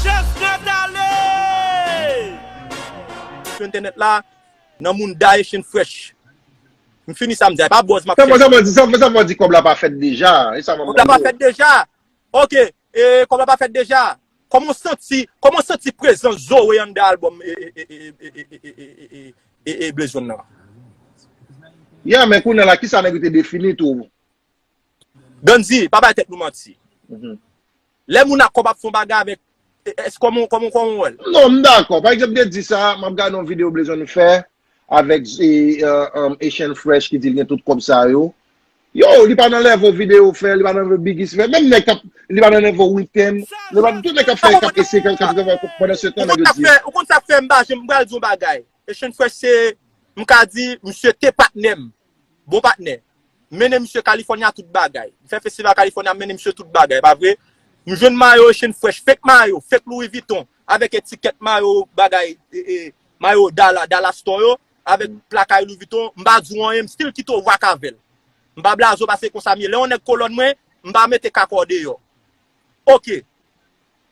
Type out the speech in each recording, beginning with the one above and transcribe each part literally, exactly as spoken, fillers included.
Chans nèt ale! Sou entènèt la, nan moun da Echann Fresh. M fini sa m di a, e pa buzz m ap Sa fè, chèche. sa fè, sa fè, sa fè di kòb la pa fèt deja. E sa mwen Kòb la pa mande. Fèt deja. Ok, e kòb la pa fèt deja. Kòman w santi, kòman w santi prezans Zoe anndan albòm e, e, e, e, e, e, e, e, e, e Blaze One nan? Ya, men kounye a la, kisa nèg yo te defini tou? Gandhi, pa bay tèt nou manti. Mhm. Lè moun ak kòb ap fè yon bagay avèk, e, èske kòman, kòman, kòman w wè l? Non, m dakò. Pa egzanp, te di sa, m ap gade yon videyo Blaze One fè avèk e, e, um, Echann Fresh ki di l gen tout kòb sa yo. Yo, li pa nan level videyo fè, li pa nan level Biggie fè. Menm nèg k ap, li pa nan level Weeknd. Li pa tout nèg k ap fè, k ap eseye, k ap, k ap, k ap, pandan se Ou tan, konn nèg sa yo di. Fè, ou konn sa fè m ba, jan m pral di yon bagay. Echann Fresh se, m ka di, misye te patnè m. Bon patnè. M mennen misye California tout bagay. M fè festival California, m mennen misye tout bagay, pa vre? M jwenn mayo Echann Fresh, fake mayo, fake Louis Vuitton, avèk etikèt mayo bagay, e, e, mayo Dala, Dala Store yo, avèk plakay Louis Vuitton, m pa di w anyen, m still kite w rock avè l. M pa blaze w pase konsa m ye. Lè yon nèg kolòn mwen, m pa mete kakò deyò. Ok.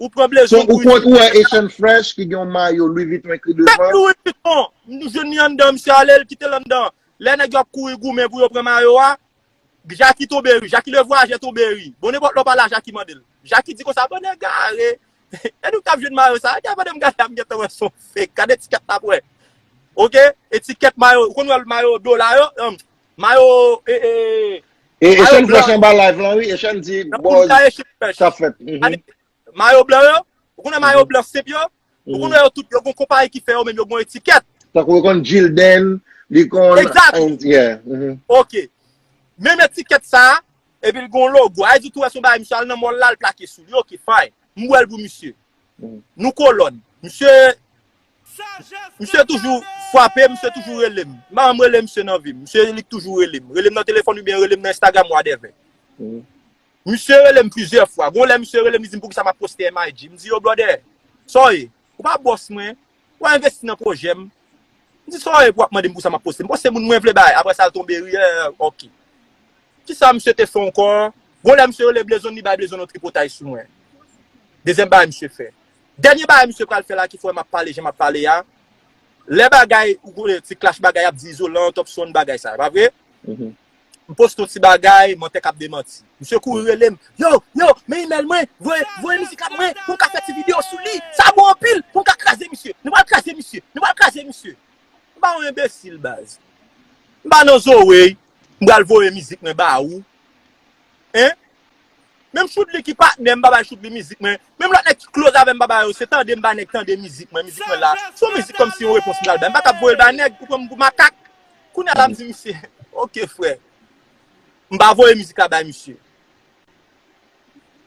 Ou pran Blaze So, One ou pou kont ou wè Echann Fresh ki gen yon mayo Louis Vuitton ekri Fake devan. Louis Vuitton. M jwenn li anndan, misye ale, l kite l anndan. Lè nèg yo ap kouri goumen pou yo pran mayo a, Jackie tonbe ri, Jackie le vwayajè tonbe ri. Bon, nenpòt lè w pale a Jackie mande l. Jackie di konsa, bon, nèg gare. E nou k ap jwenn mayo sa. Gade, pandan m gade a, m gentan wè se yon fake. Gade etikèt la pou wè. Ok? Etikèt mayo. Ou konn wè mayo dola yo? Em, mayo, e, e, E, e mayo Echann Fresh blan. Anba Live lan, wi. Echann di, Nan pou l bòz, ka Echann Fresh. Sa fèt. Mhm. Gade, mayo blan yo. Ou konn mayo blan senp yo? Ou konn wè yo tout, yo gen yon konpayi ki fè yo, men yo gen yon etikèt. Tankou yo konn Gildan, li konn. Exact. And, yeah. Mhm. Ok. Menm etikèt sa, epi l gen yon logo. A di tou wè se yon bagay, misye al nan mall la, l plake sou li. Ok, fine. M wè l pou misye. Mhm. Nou kolòn. Misye, misye toujou frape, misye toujou rele m. M pa janm rele misye nan vi m. Misye li k toujou rele m. Rele m nan telefòn oubyen rele m nan Instagram, whatever. Mhm. Misye rele m plizyè fwa. Gon lè misye rele m, li di m poukisa m ap poste M I G. M di, yo, brother, sa w ye? Ou pa bòs mwen. Ou pa envesti nan pwojè m. M di, sa w ye pou w ap mande m poukisa m ap poste? M poste moun mwen vle bay. Apre sa, l tonbe ri, eh, ok. Kisa misye te fè ankò? Gon lè misye rele Blaze One, li bay Blaze One yon tripotay sou mwen. Dezyèm bagay misye fè. Dènye bagay misye pral fè la ki fè m ap pale, jan m ap pale a. Lè bagay, ou konnen, ti clash bagay ap di Izolan, Top Son bagay sa, pa vre? Mhm. M poste yon ti bagay, mantè k ap demanti. Misye kouri rele m, yo, yo, men imèl mwen, voye, voye mizik la mwen, pou m ka fè ti videyo sou li. Sa bon anpil, pou m ka kraze misye. Nou pral kraze misye, nou pral kraze misye. M pa yon enbesil, baz. M pa nan Zoe, m pral voye mizik mwen ba ou. Hein? Menm Choudly ki patnè m, m pa bay Choudly mizik mwen. Menm lòt nèg ki close avè m, m pa bay yo, se tande m bay nèg tande mizik mwen, mizik mwen la. Se yon mizik kòmsi yon repons m pral bay. M pa t ap voye l bay nèg, ou pran m pou makak. Kounye a la, m di misye, ok, frè. M pa voye mizik la bay misye.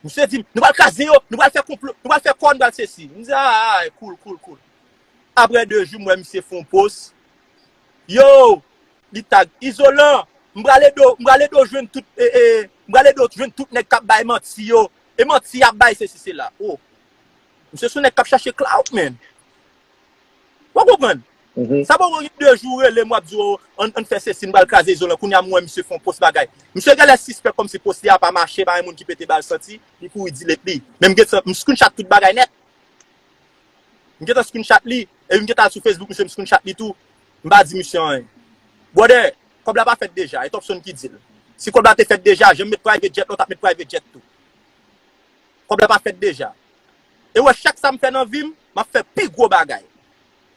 Misye di m, nou pral kraze yo, nou pral fè konplo, nou pral fè kò, nou pral sesi. M di, ah, ah, cool, cool, cool. Apre de jou, m wè misye fè yon post. Yo, li tag Izolan, m pral ede w, m pral ede w jwenn tout, e, e, m pral ede w jwenn tout nèg k ap bay manti yo. E manti y ap bay, sesi, sela. Oh. Misye se yon nèg k ap chache clout, man. W konprann? Mhm. Sa poko gen de jou rele m, w ap di, oh, ann, ann fè sesi, m pral kraze Izolan. Kounye a m wè misye fè yon post bagay. Misye genlè sispèk kòmsi post li a pa mache, pa gen moun ki pete ba l santi, li kouri delete li. Men m gentan, m screenshot tout bagay nèt. M gentan screenshot li, epi m gentan al sou Facebook misye, m screenshot li tou. M pa di misye anyen. Brother, kòb la pa fèt deja, e Top Son ki di l. Si kòb la te fèt deja, jan m met private jet la, w t ap met private jet tou. Kòb la pa fèt deja. E wè, chak sa m fè nan vi m, m ap fè pi gwo bagay.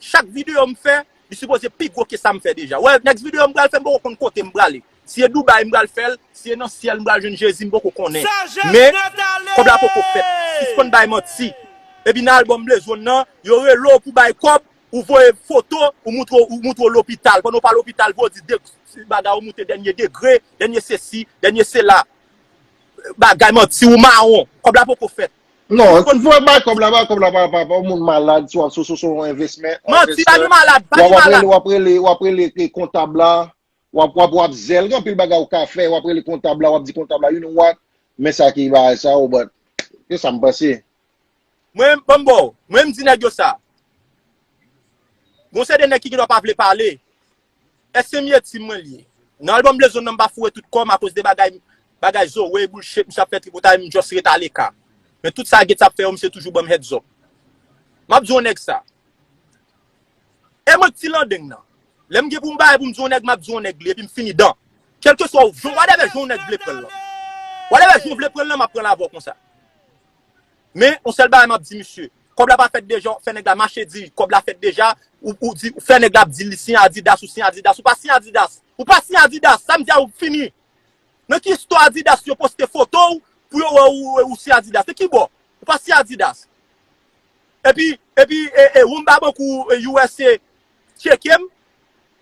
Chak videyo m fè, li sipoze pi gwo ke sa m fè deja. Wè, next videyo m pral fè, m poko konn kote m prale. Si e Dubai m pral fè l, si e nan syèl m pral jwenn Jezi, m poko konnen. Men, kòb la poko fèt. Sispann bay manti. Epi nan albòm Blaze One nan, yo rele w pou bay kòb, ou voye foto, ou moutre, ou moutre w lopital. Pandan w pa lopital, vre w di de, bagay ou moute dènye degre, dènye sesi, dènye sela. Bagay manti, ou mawon. Kòb la poko fèt. Non, fò bay kòb la, bay kòb la pa, pa, pa yon moun malad, si w ap sou, sou, sou yon investment. Manti, pa nou malad, pa nou W ap rele, malad. W ap rele, w ap rele ke kontab la, w ap, w ap, w ap zèl, gen anpil bagay ou ka fè, w ap rele kontab la, w ap di kontab la, you know what, men sa ki bagay sa, oh, but, se sa m panse. Mwen, ban m ba w, mwen m di nèg yo sa. Gon se de nèg ki gendwa pa vle pale. Èske m ye team mwen li ye? Nan albòm Blaze One nan m pa foure tout kò m akoz de bagay, bagay Zoe, bullshit, misye ap fè tripotay, m just ret aleka. Men tout sa Gates ap fè yo, misye toujou ban m heads up. M ap di yon nèg sa. E mwen k ti landeng nan. Lè m gen pou m bay pou m di yon nèg, m ap di yon nèg li, epi m fini dan. Kèlkeswa w, jan, whatever jan yon nèg vle pran l lan. Whatever jan w vle pran l lan, m ap pran l avè w konsa. Men, yon sèl bagay m ap di misye. Kòb la pa fèt deja, fè nèg la mache di, kòb la fèt deja, ou, ou di, ou fè nèg la ap di li siyen Adidas, ou siyen Adidas, ou pa siyen Adidas. Ou pa siyen Adidas, sa m di a ou fini. Nan ki istwa Adidas yo poste foto w pou yo wè ou, ou siyen Adidas? Nan ki bò? Ou pa siyen Adidas. Epi, epi, e, e, Womba Bankou, e, U S A tcheke m,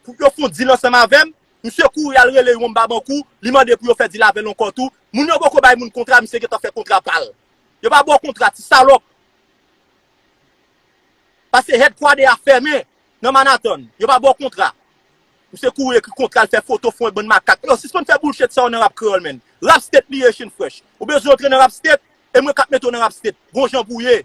pou yo fè yon deal ansanm avè m. Misye kouri al rele Womba Bankou, li mande pou yo fè deal avè l ankò tou. Moun yo poko bay moun kontra, misye gentan fè kontra pa l. Yo pa ba w kontra, ti salòp. Paske headquarter a fèmen nan Manhattan. Yo pa ba w kontra. Misye kouri ekri kontra, l fè foto, fè yon bann makak. Yo, sispann fè bullshit sa yo nan rap kreyòl, menn. Rap State li ye, Chen Fresh. Ou bezwen antre nan Rap State, e mwen k ap mete w nan Rap State. Gon jan pou w ye.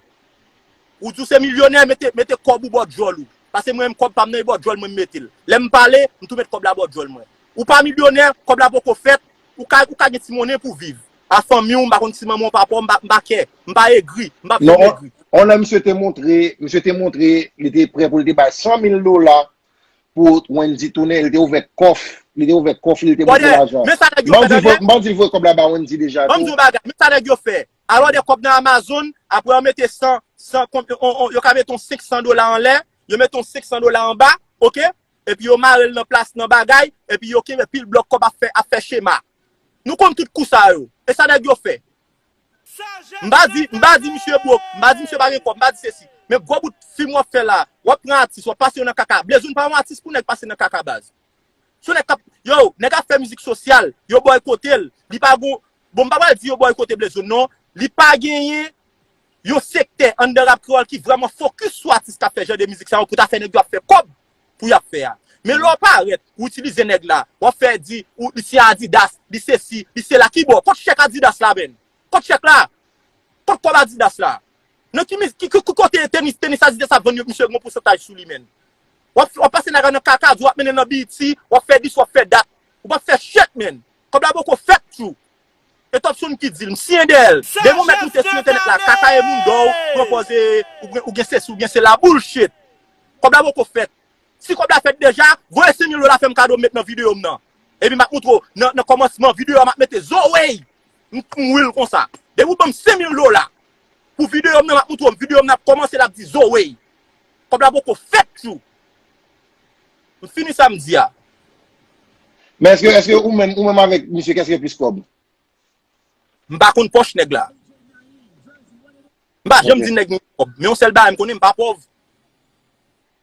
Ou di w se milyonè, mete, mete kòb ou bò djòl ou. Paske mwen menm kòb pa m nan e bò djòl mwen m mete l. Lè m pale, m tou met kòb la bò djòl mwen. Ou pa milyonè, kòb la poko fèt, ou ka, ou ka gen ti monnen pou viv. A fanmi w, m pa konn si manman w papa w, m pa, m pa kè, m pa egri, m pa vle egri. Non, on lè misye te montre, misye te montre, li te prè pou li te bay san mil dola pou Wendy tounen, li te ouvè kòf, li te ouvè kòf, li te montre lajan. Men sa nèg yo fè, m pa di l voye kòb la ba Wendy deja tou. Ban m di yon bagay, men sa nèg yo fè. Alò de kòb nan Amazon, apre yo mete san, san, yo ka mete yon senk san dola anlè, yo mete yon senk san dola anba, oke? Epi yo mare l nan plas, nan bagay, epi yo kenbe pil blòk kòb ap fè, ap fè chema. Nou konn tout kou sa yo. E sa nèg yo fè. M pa di, m pa di misye bwok, m pa di misye pa gen kòb, m pa di sesi. Men gwo bout fim w ap fè la, w ap pran atis, w ap pase yo nan kaka. Blaze One pa yon atis pou nèg pase nan kaka baz. Se yon nèg k ap, yo, nèg ap fè mizik sosyal, yo bòykote l. Li pa gon, bon, m pa pral di yo bòykote Blaze One, non. Li pa genyen yon sektè anndan rap kreyòl ki vrèman fokis sou atis k ap fè jan de mizik sa yo pou ta fè nèg yo ap fè kòb pou y ap fè a. Men lè w parèt, ou itilize nèg la, w ap fè di, ou, li se Adidas, li se si, li se la, ki bò? Kot chèk Adidas la, menn? Kot chèk la? Kot kòb Adidas la? Nan ki, ki, ki, ki kote tenis, tenis Adidas ap vann yo, misye gen yon pousantaj sou li, menn? W ap, w ap pase nèg la nan kaka, di w ap mennen nan B E T, w ap fè dis, w ap fè dat. Ou p ap fè shit, menn. Kòb la poko fèt, tjou. E Topson ki di l, m siyen dèyè l. Depi w mèt moute sou entènèt la, kaka e moun dò w, pran pòz e ou gen, ou gen sesi, ou gen sela, bullshit. Kòb la poko fèt. Si kòb la fèt deja, voye senk mil dola fè m kado m met nan videyo m nan. Epi m ap moutre w, nan, nan kòmansman videyo a, m ap mete Zoey. M, m wi l konsa. Depi w ban m senk mil dola pou videyo m nan, m ap moutre w, videyo m nan ap kòmanse, l ap di Zoey. Kòb la poko fèt, tjou. M fini sa m di a. Men èske, èske ou menm, ou menm avèk misye, kiyès ki gen plis kòb? M pa konn pòch nèg la. M pa janm di nèg mwen gen kòb. Men yon sèl bagay m konnen, m pa pòv.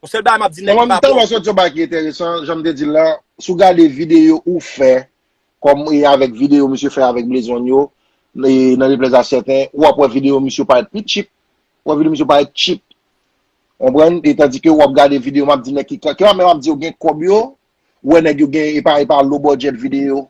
Yon sèl bagay m ap di nèg, m pa pòv. Tèlman, tèlman sòt yon bagay ki enteresan, jan m te di l la, si w gade videyo ou fè, kòm e avèk videyo misye fè avèk Blaze One yo, e nan deplèz a sèten, w ap wè videyo misye parèt pi cheap. W ap vin misye parèt cheap. Konprann? E tandike w ap gade videyo, m ap di nèg ki, ki pa menm ap di yo gen kòb yo, ou wè nèg yo gen, e pa, e pa low budget videyo.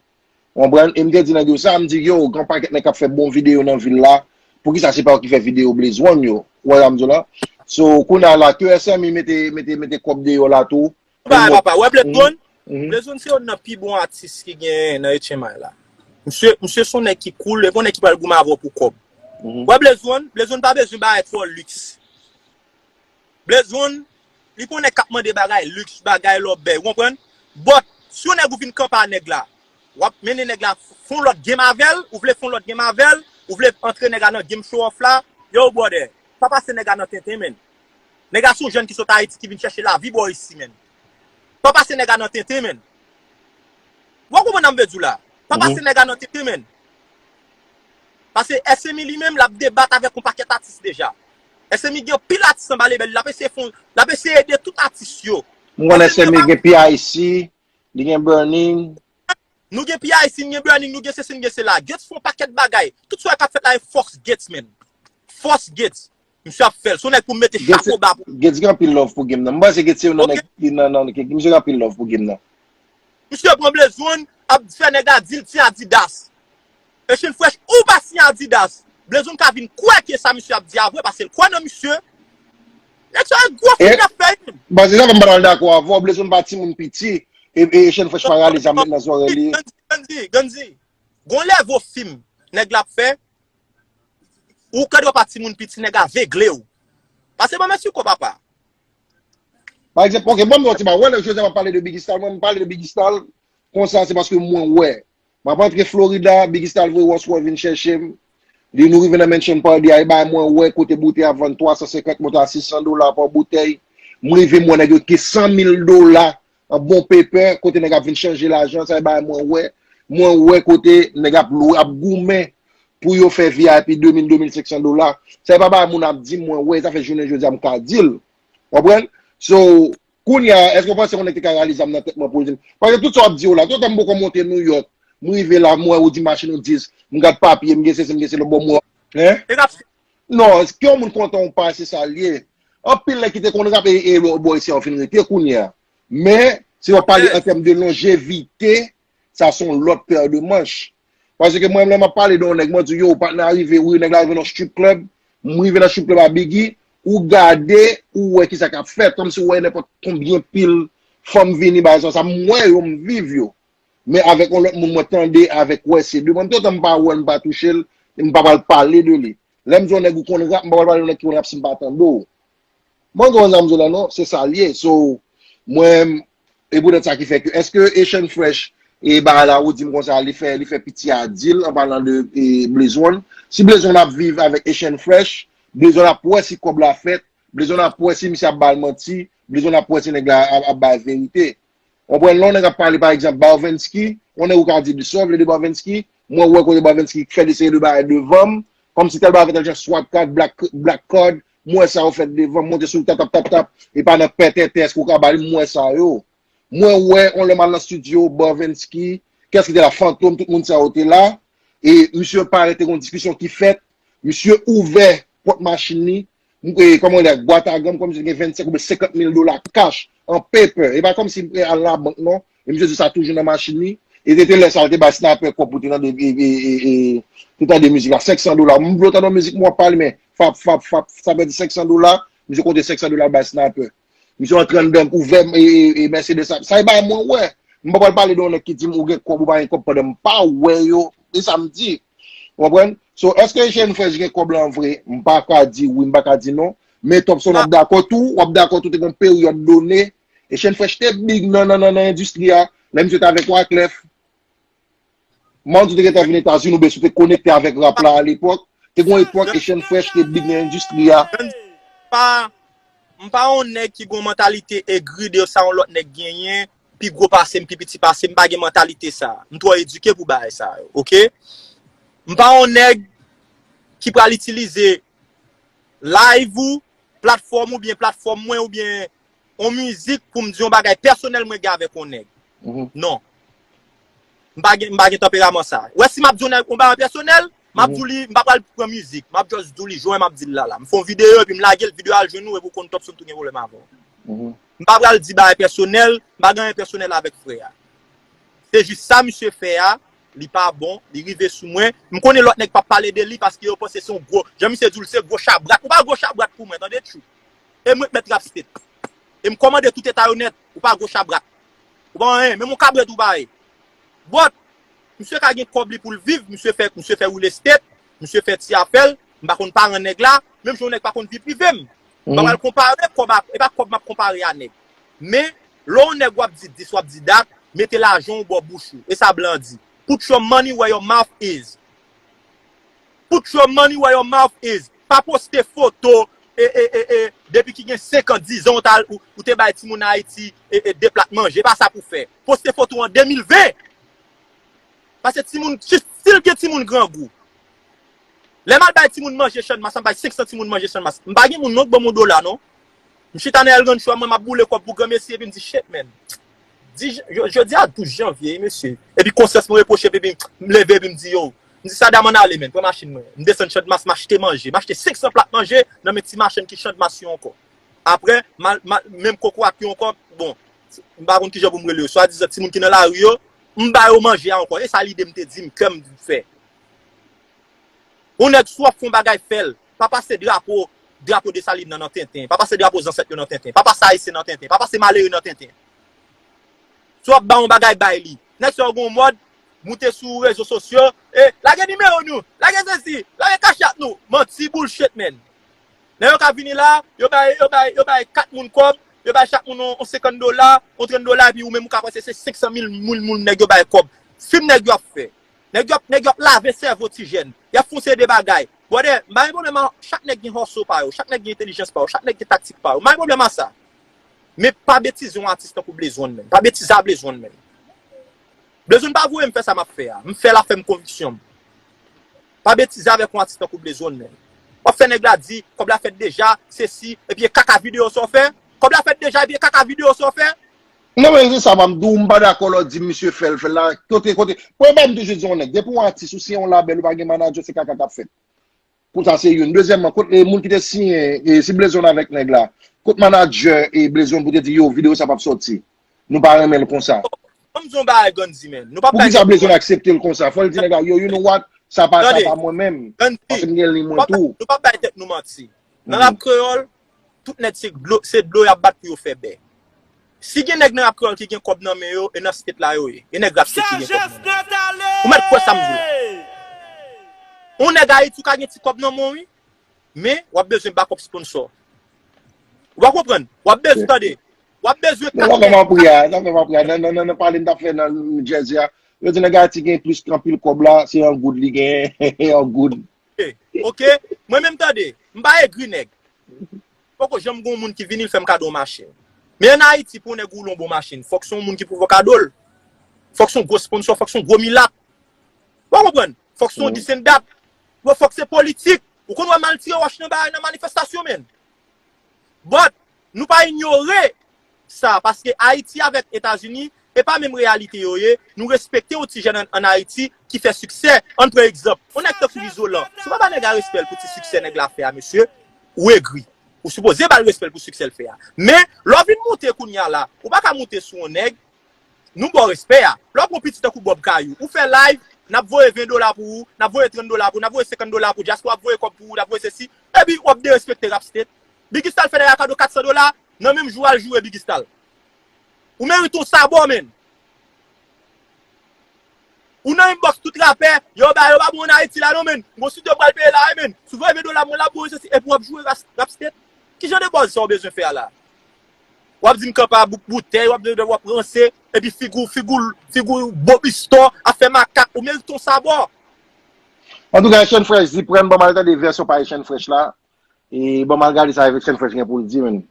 Konprann? E m te di nèg yo sa, m di, yo, gen yon pakèt nèg k ap fè bon videyo nan vil la, poukisa se pa yo ki fè videyo Blaze One yo? Ou wè sa m di w la? So, kounye a la, ke S M I mete, mete, mete kòb deyò la tou. Bay papa, wè Blaze One? Blaze One se youn nan pi bon atis ki gen nan H M I la. Misye, misye se yon nèg ki cool, e pa yon nèg ki pral goumen avè w pou kòb. Wè Blaze One, Blaze One pa bezwen bagay twò liks. Blaze One, li pa yon nèg k ap mande bagay liks, bagay lòbèy, ou konprann? But, si yon nèg ou vin kanpe a nèg la, w ap mennen nèg la fè yon lòt game avè l, ou vle fè yon lòt game avè l, ou vle antre nèg la nan game show off la, yo, brother, pa pase nèg la nan tenten, menn. Nèg la se yon jèn ki sot Ayiti ki vin chèche lavi bò isi, menn. Pa pase nèg la nan tenten, menn. Ou konprann sa m vle di w la? Pa pase nèg la nan tenten, menn. Paske S M I li menm, l ap debat avèk yon pakèt atis deja. S M I gen anpil atis anba lebèl li, l ap eseye fè, l ap eseye ede tout atis yo. M konnen S M I gen P I C, li gen Burning. Nou gen P I C, n gen Burning, nou gen sesi, n gen sela. Gates fè yon pakèt bagay. Tout sa k ap fèt la e fòs Gates, menn. Fòs Gates. Misye ap fè l. Se yon nèg pou m mete chapo ba pou. Gates gen anpil love pou game nan. M panse Gates se youn nan nèg ki nan, nan, ki, misye gen anpil love pou game nan. Misye pran Blaze One, ap fè nèg la di l ti Adidas. E Chen Fresh, ou pa siyen Adidas. Blaze One ka vin kwè ke sa misye ap di a vre, paske l kwè nan misye. Nèg sa e gwo fim l ap fè. Bon, se sa fè m pa t al dakò avè w. Blaze One pa timoun piti. E, e Chen Fresh pa rale zam met nan zòrèy li. Gandhi, Gandhi, Gandhi. Gon lèvo fim nèg la ap fè. Ou ka dwe pa timoun piti, nèg avegle w. Pase ban m Esiko, papa. Pa egzanp, ok, ban m di w ti bagay. Wè, lè jodi a m ap pale de Biggy Stalls, mwen, m pale de Biggy Stalls konsa, se paske mwen wè. M ap antre Florida, Biggy Stalls voye Ross Roy vin chèche m. Li nou rive nan Mansion Party a, e bay mwen wè kote boutèy ap vann twa san senkant, monte a sis san dola pa boutèy. M rive, m wè nèg yo ki san mil dola an bon paper, kote nèg ap vin chanje lajan, sa e bay mwen wè. Mwen wè kote nèg ap lwe, ap goumen pou yo fè V I P de mil, de mil senk san dola. Sa e pa bagay moun ap di m, mwen wè, sa fè jounen jodi a m ka di l. Konprann? So, kounye a, èske w panse yon nèg te ka rale zam nan tèt mwen pou l di m? Paske tout sa w ap di yo la, tout tan m poko monte New York, m rive la, m wè ou di machin ou dis, m gad papye, m gen sesi, m gen selo, bon, mwen. Hein? E rap, Non, ke yon moun kontan ou pa, se sa l ye. Anpil nèg ki te konn rape e lòt bò isi a yo fin rete kounye a. Men, si w ap pale an tèm de lonjevite, sa se yon lòt pè de manch. Paske mwen, lè m ap pale de yon nèg, mwen di, yo, patnè a rive, wi, nèg la rive nan strip club, m rive nan strip club a Biggy, ou gade, ou wè kisa k ap fèt, kòmsi w wè nenpòt konbyen pil fanm vini, bagay sa, sa, m wè yo, m viv yo. Men avèk yon lòt moun, mwen tande avèk wè, se de mwen, m te otan m pa wè l, m pa touche l, m pa pral pale de li. Lè m di yon nèg ou konn rap, m pa pral pale de yon nèg ki konn rap si m pa tande w. Mwen gen yon zanmi la non, se sa l ye. So, mwen, e poutèt sa ki fè ke, èske Asian Fresh, e bagay la ou di m konsa, li fè, li fè piti a di l, an palan de e, Blaze One. Si Blaze One ap viv avèk Asian Fresh, Blaze One ap wè si kòb la fèt, Blaze One ap wè si misye ap ba l manti, Blaze One ap wè si nèg la ap, ap ba l verite. Konprann? Lè yon nèg ap pale, pa egzanp, Bavensky, yon nèg ou ka di sa w vle de Bavensky, mwen wè kote Bavensky fè de seri de bagay devan m, kòmsi tèl bagay fè tèl jan, swap card, black, black card, m wè sa yo fèt devan m, monte sou tap, tap, tap, tap, e pa nan pètètès ke w ka ba li, m wè sa yo. Mwen wè, yon lè m al nan studio, Bavensky, kès ki te la, Fantom, tout moun sa yo te la, e misye parèt te gen yon diskisyon ki fèt, misye ouvè pòt machin li, m, e, kòman w di, bwat a granm, kòmsi te gen vennsenk oubyen senkant mil dola cash, an paper. E pa kòmsi m al nan bank non. E misye di sa toujou nan machin li. E te, te lè sa, l te bay Sniper kòb pou te tande, e, e, e, e, te tande mizik la. Senk san dola. M vle w tande yon mizik, m w ap pale, men fap, fap, fap, sa pèdi senk san dola. Misye konte senk san dola bay Sniper. Misye antre anndan, ouvè, e, e, e, Mercedes la. Sa e bagay mwen wè. M pa pral pale de yon nèg ki di m ou gen kòb ou pa gen kòb pandan m pa wè yo. E sa m di. Ou konprann? So, èske Asian Fresh gen kòb la an vre? M pa ka di wi, m pa ka di non. Men Topson w ap dakò tou, w ap dakò tou te gen yon peryòd done. Asian Fresh te big nan, nan, nan, nan endistri a. Lè misye te avèk Wyclef. Mandy te gentan vin Etazini, oubyen si w te konekte avèk rap la alepòk. Te gen yon epòk Asian Fresh te big nan endistri a. Pa, m pa yon nèg ki gen yon mantalite egri de sa yon lòt nèg genyen, pi gwo pase m, pi piti pase m, m pa gen mantalite sa. M twò edike pou bagay sa yo, oke? M pa yon nèg ki pral itilize live ou, platfòm ou byen platfòm mwen oubyen yon mizik pou m di yon bagay pèsonèl mwen gen avèk yon nèg. Non. M pa gen, m pa gen tanperaman sa. Ou wè si m ap di yon nèg yon bagay pèsonèl, m ap di w li, m pa pral pran mizik. M ap just di w li jan m ap di l la la. M fè yon videyo epi m lage l, videyo a al jwenn ou epi w konn Topson tou gen pwoblèm avè w. M pa pral di bagay pèsonèl, m pa gen anyen pèsonèl avèk frè a. Se jis sa misye fè a, li pa bon, li rive sou mwen. M konnen lòt nèg p ap pale de li paske yo panse se yon gwo, jan misye di w, se gwo chabrak. Ou pa gwo chabrak pou mwen, tande, tchou. E mwen k mèt rap state. E m kòmande tout eta yo nèt, ou pa gwo chabrak. Ou pa anyen, menm yon kabrèt ou pa ye. But, misye ka gen kòb li pou l viv, misye fè, misye fè real estate, misye fè ti afè l, m pa konn paran nèg la, menm jan yon nèg pa konn vi prive m. M pa pral konpare kòb a, e pa kòb m ap konpare a nèg. Men, lè yon nèg w ap di dis, w ap di dat, mete lajan w bò bouch ou. E sa blan di. Put your money where your mouth is. Put your money where your mouth is. Pa poste foto e, e, e, e, depi ki gen senk an, diz an, ou, ta, ou, ou te bay timoun Ayiti e, e, de plat manje. E pa sa pou fè. Poste foto an de mil ven. Paske timoun, si l gen timoun grangou. Lè m al bay timoun manje Channmas, m bay senk san timoun manje Channmas. M pa gen moun non k ban m yon dola non. M chita nan El Rancho a, mwen m ap boule kòb pou granmesi epi m di shit man. Di, jodi a douz janvye wi mesye. Epi konsyans mwen repwoche m epi m leve epi m di yo. M di Sadam ann ale man, pran machin mwen. M desann Channmas, m achte manje. M achte senk san plat manje nan men ti machann ki Channmas yo ankò. Apre, mal, mal, menm kokorat yo ankò, bon, m pa konn kijan pou m rele yo. Swadizan timoun ki nan lari yo, m ba yo manje a ankò. E sa lide m te di m, kè m fè. Yon nèg si w ap fè yon bagay fè l. Pa pase drapo, drapo Desalin nan nan tenten. Pa pase drapo zansèt yo nan tenten. Pa pase Ayisyen nan tenten. Pa pase malere nan tenten. Si w ap bay yon bagay, bay li. Nèg sa yo gen yon mòd, moute sou rezo sosyo, e, lage nimewo nou, lage sesi, lage cash app nou. Manti, bullshit man. Nèg yo ka vini la, yo bay, yo bay, yo bay kat moun kòb, yo bay chak moun yon, yon senkant dola, yon trant dola, epi ou menm ou ka panse se senk san mil moun, moun nèg yo bay kòb. Fim nèg yo ap fè. Nèg yo ap, nèg yo ap lave sèvo ti jèn. Y ap fè yon seri de bagay. Brother, m pa gen pwoblèm a, chak nèg gen hustle pa yo, chak nèg gen entèlijans pa yo, chak nèg gen taktik pa yo. M pa gen pwoblèm a sa. Men pa betize yon atis tankou Blaze One, menn. Pa betize a Blaze One, menn. Blaze One pa voye m fè sa m ap fè a. M fè l ap fè m konviksyon m. Pa betize avèk yon atis tankou Blaze One, menn. W ap fè nèg la di, kòb la fèt deja, sesi, epi e kaka videyo sa w fè. Kòb la fèt deja, epi e kaka videyo sa w fè. Non, men se sa, m ap di w, m pa dakò lè w di misye fè l, fè l la. Kote, kote. Premye bagay, m toujou di yon nèg, depi w atis, ou siyen yon labèl, ou pa gen manadjè, se kaka k ap fèt. Pou sa, se youn. Dezyèmman, kot e, moun ki te siyen, e, si Blaze One avèk nèg la, kot manadjè e Blaze One pou te di, yo, videyo sa p ap sòti. Nou pa renmen l konsa. Ban m di yon bagay, Gandhi, menn. Nou p ap bay tèt nou manti. Poukisa Blaze One aksepte l konsa? Fò l di nèg la, yo, you know what? Sa pa, sa pa mwen menm. Paske m gen liy mwen tou. Nou p ap bay tèt nou manti. Nan rap kreyòl, tout nèg se dlo, se dlo y ap bat pou yo fè bè. Si gen nèg nan rap kreyòl ki gen kòb nan men yo, e nan state la yo ye. E nèg rap state ki gen kòb nan men yo. Ou mèt kwè sa m di la. Yon nèg Ayiti ou ka gen ti kòb nan men w, wi. Men, w ap bezwen backup sponsor. Ou pa konprann? W ap bezwen tande. W ap bezwen kat nèg. Sa fè m ap ri a, sa fè m ap ri a. Nan, nan, nan, nan pale n t ap fè nan New Jersey a, yo di nèg Ayiti gen plis anpil kòb la, se an goud li gen, an goud. Ok? Mwen menm tande, m pa egri nèg. Poko janm gen yon moun ki vini l fè m kado yon machin. Men an Ayiti, pou yon nèg woule yon bon machin, fòk se yon moun ki pwovwe kado l. Fòk se yon gwo sponsor, fòk se yon gwo milat. Ou pa konprann? Fòk se yon this and that. Bon, fòk se politik. Ou konn wè m al tire wòch nan bagay nan manifestasyon, menn. But, nou pa inyore sa, paske Ayiti avèk Etazini, e pa menm reyalite yo ye. Nou respekte yon ti jèn an, an Ayiti ki fè siksè. Ann pran egzanp, yon nèg tankou Izolan. Si w pa ba nèg la respè l pou ti siksè nèg la fè a, mesye, ou egri. Ou sipoze ba l respè l pou siksè l fè a. Men, lè w vin moute kounye a la, ou pa ka moute sou yon nèg, nou ba w respè a. Lè w pran pitit tankou Bob Kayou, ou fè live, n ap voye ven dola pou ou, n ap voye trant dola pou ou, n ap voye senkant dola pou ou, dyaspora ap voye kòb pou ou, n ap voye sesi, epi w ap derespekte Rap State. Biggy Stal fè nèg la kado kat san dola, nan menm jou al joure Biggy Stal. Ou merite yon sabò, menn. Ou nan inbox tout rapè, yo ba yo pa bon an Ayiti la non, menn. Gon studio pral peye la wi, menn. Si w voye ven dola mwen la pou ou sesi, epi w ap joure Rap State. Ki jan de buzz sa w bezwen fè a la? W ap di m kanpe a bouk boutèy, w ap, w ap ranse, epi figi w, figi w, figi w bobistò, ap fè makak, ou merite yon sabò. Antouka, Echann Fresh di, pran ban m al tande vèsyon pa Echann Fresh la. E ban m al gade sa Echann Fresh gen pou l di, menn.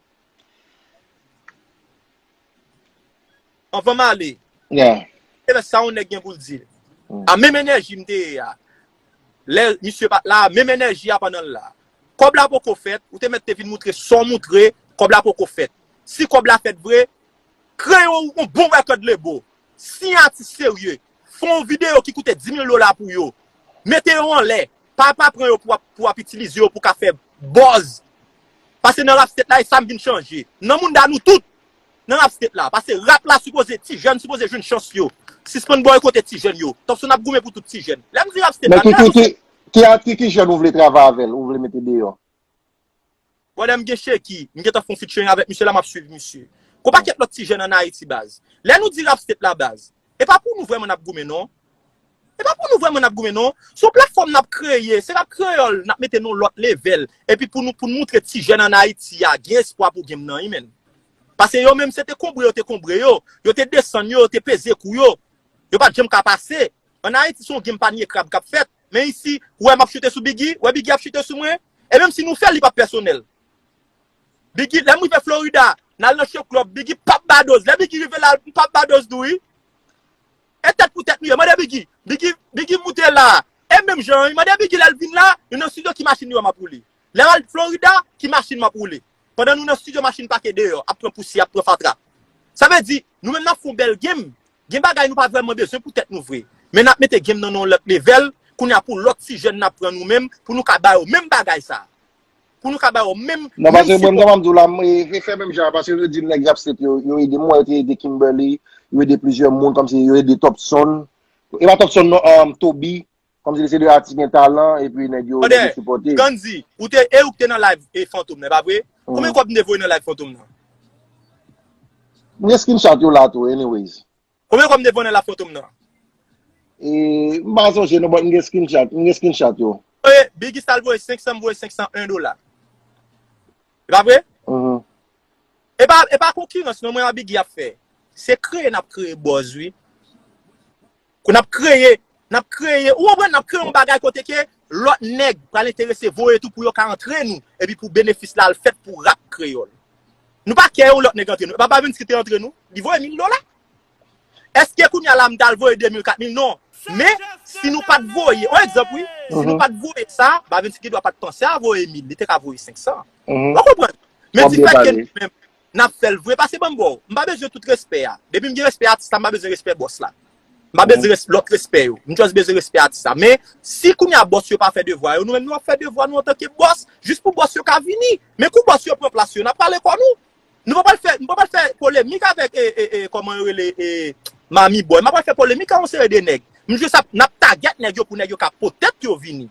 Anvan m ale, yeah, se lè sa yon nèg gen pou l di l. A menm enèji m te ye a, lè misye pa t la, menm enèji a pandan l la. Kòb la poko fèt, ou te mèt te vin moutre sa w moutre, kòb la poko fèt. Si kòb la fèt vre, kreye yon, yon bon record label. Siyen atis serye. Fè yon videyo ki koute dis mil dola pou yo. Mete yo anlè. Pa, pa pran yo pou w ap, pou w ap itilize yo pou w ka fè buzz. Paske nan rap state la, e sa m vin chanje. Nan mounda nou tout, nan rap state la. Paske rap la sipoze, ti jèn sipoze jwenn chans yo. Sispann bòykote ti jèn yo. Thompson ap goumen pou tout ti jèn. Lè m di rap state la, ki, ki, ki, ki, ki jèn ou vle travay avè l, ou vle mete deyò? Brother, m gen Sheki, m gentan fè yon featuring avèk misye la, m ap swiv misye. Gon pakèt lòt ti jèn an Ayiti, baz. Lè nou di rap state la, baz, e pa pou nou vrèman n ap goumen, non. E pa pou nou vrèman n ap goumen, non. Se yon platfòm n ap kreye, se rap kreyòl, n ap mete nan yon lòt level. Epi pou nou, pou n moutre ti jèn an Ayiti a, gen espwa pou game nan, wi, menn. Paske yo menm, se te konbre yo te konbre yo. Yo te desann yo, yo te peze kou yo. Yo pa t janm ka pase. An Ayiti, se yon game panye krab k ap fèt. Men isi, ou wè m ap choute sou Biggy, ou wè Biggy ap choute sou mwen. E menm si nou fè l, li p ap pèsonèl. Biggy, lè m rive Florida, n al nan show club, Biggy p ap ba dòz. Lè Biggy rive la, m p ap ba dòz tou, wi. E tèt pou tèt nou ye. Mande Biggy. Biggy, Biggy moute la. E menm jan, wi. Mande Biggy lè l vin la, nou nan studio ki machin li wè m ap woule. Lè m al Florida, ki machin m ap woule. Pandan nou nan studio, machin pake deyò, ap pran pousyè, ap pran fatra. Sa vle di, nou menm n ap fè yon bèl game. Gen bagay nou pa vrèman bezwen pou tèt nou vre. Men n ap mete game nan nan yon lòt level, kounye a pou lòt ti jèn n ap pran nou menm, pou nou ka ba yo menm bagay sa. Pou nou ka ba yo menm, menm sipò. Non, paske mwen, m kapab di w la, m, e, e fè menm jan, paske yo di nèg rap state yo, yo ede m, yo te ede Kimberly, yo ede plizyè moun, kòmsi yo ede Topson. E pa Topson, non, um, Toby, kòmsi se de atis gen talan, epi nèg yo, nèg yo sipòte. Gandhi, ou te, e ou k te nan live e Fantom nan, e pa vre? Konbyen kòb m te voye nan live Fantom nan? M gen screenshot yo la tou, anyways. Konbyen kòb m te voye nan live Fantom nan? E, m pa sonje non, but m gen screenshot, m gen screenshot yo. Voye, Biggy Stal voye senk san, m voye senk san en dola. E pa vre? Mhm. E pa, e pa konkirans non, mwen a Biggie ap fè. Se kreye n ap kreye buzz, wi. Kou n ap kreye, n ap kreye, ou konprann, n ap kreye yon bagay kote ke lòt nèg pral enterese voye tou pou yo ka antre nou, epi pou benefis la al fèt pou rap kreyòl. Nou pa kè yon lòt nèg antre nou. E pa Bavenski te antre nou, li voye mil dola. Èske kounye a la m t al voye de mil, kat mil? Non. Men, si nou pa t voye, yon egzanp, wi, si nou pa t voye sa, Bavenski dwa pa t panse a voye mil, li te ka voye senk san. Mhm. Ou konprann? Men di fèt ke nou menm, n ap fè l vre, pase ban m ba w. M pa bezwen tout respè a. Depi m gen respè atis la, m pa bezwen respè bòs la. M pa bezwen res- lòt respè yo. M just bezwen respè atis la. Men, si kounye a bòs yo pa fè devwa yo, nou menm nou ap fè devwa nou antanke bòs, jis pou bòs yo ka vini. Men kou bòs yo pran plas yo, n ap pale kò nou. Nou pa pral fè, nou pa pral fè polemik avèk, e, e, e, kòman yo rele, e, Mami Boy. M pa pral fè polemik ak yon seri de nèg. M jis ap, n ap tagèt nèg yo pou nèg yo ka poutèt yo vini.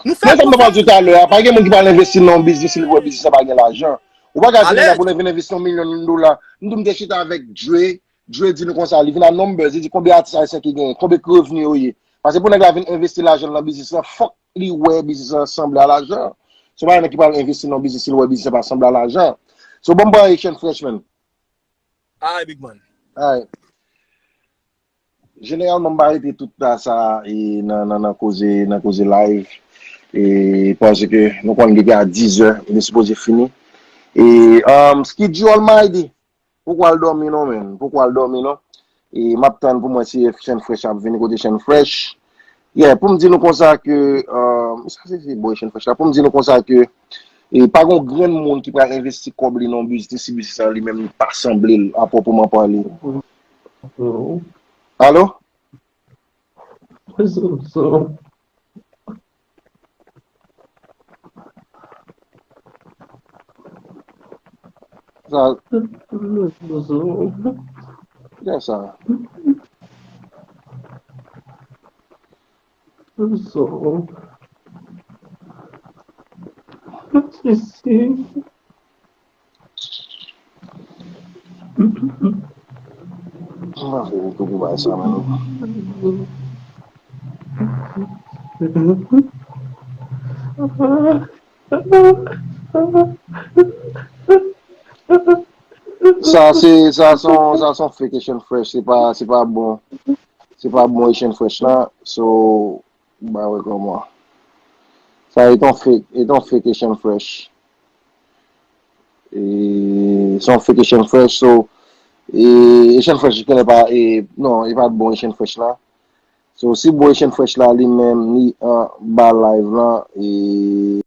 Nou fè, mwen, sa m te pral di w talè a, pa gen moun ki pral envesti nan yon biznis, si l wè biznis la pa gen lajan. Ou pa ka di nèg la pou l vin envesti yon milyon dola. M di w m te chita avèk Dre, Dre di nou konsa, li vin a numbers, li di konbyen atis ayisyen ki genyen, konbyen ki revni yo ye. Paske pou nèg la vin envesti lajan l nan biznis lan, fòk li wè biznis lan sanble a lajan. Se pa yon nèg ki pral envesti nan yon biznis, si l wè biznis lan pa sanble a lajan. So, ban m pran Asian Fresh, man. Ay, big man. Ay. Jeneralman, m pa rete tout tan sa e nan, nan, nan koze, nan koze live. E paske nou konn li gen a diz è, li sipoze fini. E, um, Skidju Almighty, poko al dòmi non, man. Poko al dòmi non. E m ap tann pou mwen si Asian Fresh ap vini kote Asian Fresh. Yeah, pou m di nou konsa ke, um, sa se, se bò Asian Fresh la. Pou m di nou konsa ke, e pa gon grenn moun ki pral envesti kòb li nan yon biznis si biznis la li menm li pa sanble l a pwòpman pale. Alo? Sa. Kiyès sa? Mwen pa fè YouTube pou bay sa, man. Sa se, sa se yon, sa se yon fake Asian Fresh, se pa, se pa bon. Se pa bon Asian Fresh la. So, ba wè kòman. Sa e yon fake, e yon fake Asian Fresh. E se yon fake Asian Fresh, so, e Asian Fresh konnen pa, e, non, e pa bon Asian Fresh la. So, si bon Asian Fresh la li menm, li anba live lan, e